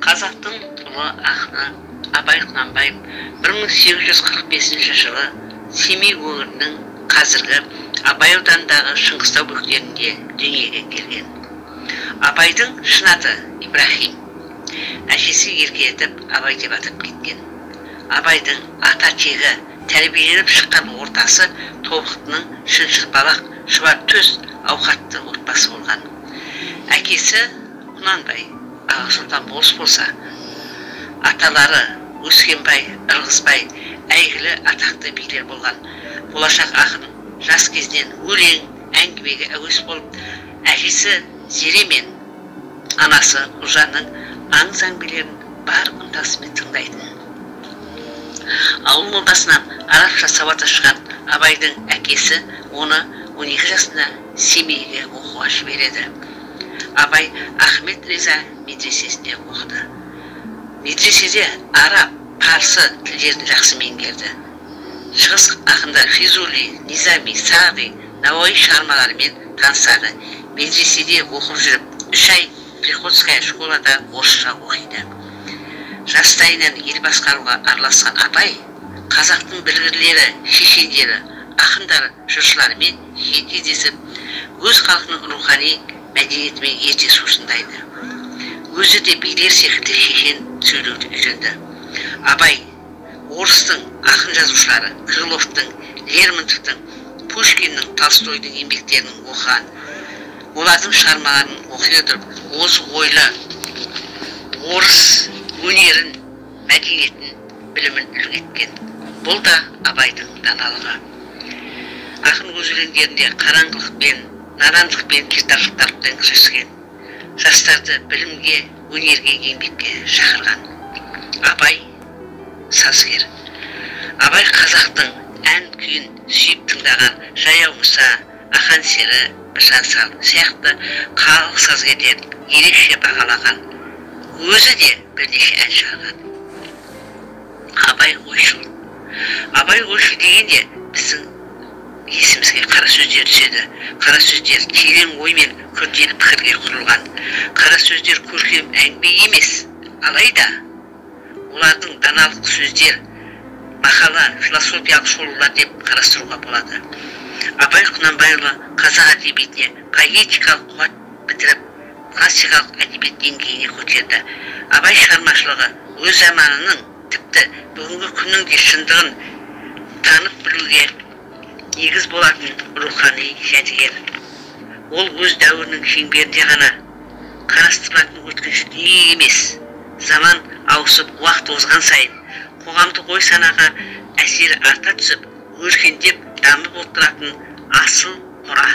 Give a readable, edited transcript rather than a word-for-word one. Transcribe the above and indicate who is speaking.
Speaker 1: Қазақтың ұлы ақыны Абай Құнанбаев 1845 жылы Семей өңірінің қазіргі Абай ауданындағы Шыңғыстау бөктерінде дүниеге келген. Абайдың шын аты Ибрахим. Әжесі еркелетіп Абай деп атап кеткен. Абайдың ата тегі тәрбиеленіп шыққан ортасы Тобықтының шыншыл балақ, шұбар төс ауқатты отбасы болған. Әкесі Құнанбай Аға Сұлтан болыс болса, аталары Өскенбай, Ырғызбай әйгілі атақты билер болған. Болашақ ақын жас кезінен өлең, әңгімеге әуес болып, әжесі Зере мен анасы Ұлжанның аңыз әңгімелерін бар ынтасымен тыңдайтын. Ауыл молдасынан арабша сауат ашқан Абайдың әкесі оны 12 жасында Семейге оқуға жібереді. Абай Ахмет Риза медресесінде оқыды. Медреседе араб, парсы тілдерін жақсы меңгерді. Шығыс ақындар Физули, Низами, Сағди, Науаи шығармаларымен танысады. Медреседе оқып жүріп, 3 ай приходская школада орысша оқиды. Жастайынан ел басқаруға араласқан Абай қазақтың білгірлері, шешендері, ақындары, жыршыларымен жиі кездесіп, өз халқының рухани мәдениетімен ерте сусындайды. Өзі де билер секілді шешен сөйлеуді үйренді. Абай орыстың ақын жазушылары Крыловтың, Лермонтовтың, Пушкиннің, Толстойдың еңбектерін оқыған. Олардың шығармаларын оқи отырып, озық ойлы орыс өнерін, мәдениетін, білімін үлгі еткен. Бұл да Абайдың даналығы. Ақын өз өлеңдерінде қараңғылықпен, надандықпен, кертартпен күрескен. Жастарды білімге, өнерге, еңбекке шақырған. Абай сазгер. Абай қазақтың ән күйін сүйіп тыңдаған Жаяу Мұса, Ақан Сері, Біржан сал сияқты халық сазгерлерін ерекше бағалаған. Өзі де бірнеше ән шығарған. Абай ойшыл. Абай ойшыл дегенде біздің есімізге қара сөздер түседі. Қара сөздер терең ой мен күрделі пікірге құрылған. Қара сөздер көркем әңгіме емес, алайда олардың даналық сөздер, мақала, философиялық шолулар деп қарастыруға болады. Абай Құнанбайұлы қазақ әдебиетіне поэтикалық қуат бітіріп, классикалық әдебиет деңгейіне көтерді. Абай шығармашылығы өз заманының, тіпті бүгінгі күннің де шындығын танып білуге негіз болатын рухани жәдігер. Ол өз дәуірінің шеңберінде ғана қарастырылатын өткінші дүние емес. Заман ауысып, уақыт озған сайын қоғамдық ой санаға әсері арта түсіп, өркендеп дамып отыратын асыл мұра.